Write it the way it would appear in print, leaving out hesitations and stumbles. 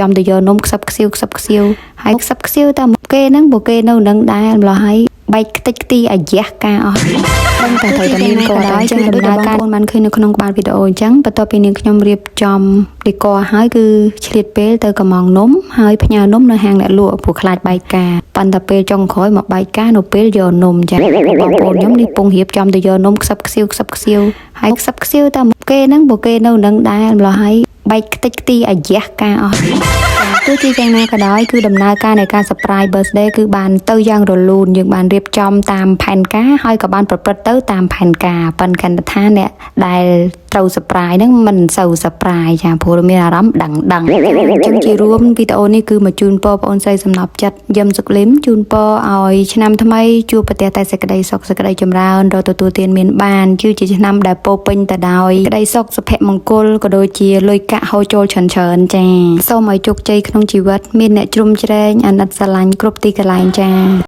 ចំទៅយកនំខ្សឹបខ្សៀវខ្សឹបខ្សៀវហើយខ្សឹបខ្សៀវតែគេហ្នឹងពួកគេនៅនឹងដែរម្ល៉េះហើយបែកខ្ទេចខ្ទីអាយះការអស់ដឹងតែត្រូវតែមានគាត់ហើយគឺដំណើរការបានឃើញនៅក្នុងក្បាលវីដេអូអញ្ចឹងបន្ទាប់ពីនាងខ្ញុំរៀបចំដេកហើយគឺឆ្លៀតពេលទៅកំងនំហើយផ្ញើនំនៅហាងអ្នកលក់ព្រោះខ្លាចបែកការប៉ុន្តែពេលចុងក្រោយមកបែកការនៅពេលយកនំចាបងប្អូនខ្ញុំនេះពងរៀបចំទៅយកនំខ្សឹបខ្សៀវខ្សឹបខ្សៀវហើយខ្សឹបខ្សៀវតែគេហ្នឹងពួកគេនៅនឹងដែរម្ល៉េះហើយបែកខ្ទេចខ្ទីអាយះការអស់ ទោះជាយ៉ាងណាក៏ដោយគឺដំណើរការនៃការ surprise birthday គឺបានទៅយ៉ាងរលូនយើងបានរៀបចំតាមផែនការហើយក៏បានប្រព្រឹត្តទៅតាមផែនការប៉ុន្តែគណៈថាអ្នកដែលត្រូវ surprise ហ្នឹងមិនសូវ surprise ចាព្រោះមានអារម្មណ៍ដឹងដឹងអញ្ចឹងជារួមវីដេអូនេះគឺមកជូនពរបងអូនស្រីសំណប់ចិត្តយឹមសុកលឹមជូនពរឲ្យឆ្នាំថ្មីជួបប្រទះតែសេចក្តីសុខសេចក្តីចម្រើនរកទទួលទានមានបានគឺជាឆ្នាំដែលពោរពេញទៅដោយក្តីសុខសុភមង្គលក៏ដូចជាលុយកាក់ហូរចូលច្រើនច្រើនចាសូមឲ្យជោគជ័យក្នុងជីវិតមានអ្នកជ្រោមជ្រែងអាណិតស្រឡាញ់គ្រប់ទីកន្លែងចា។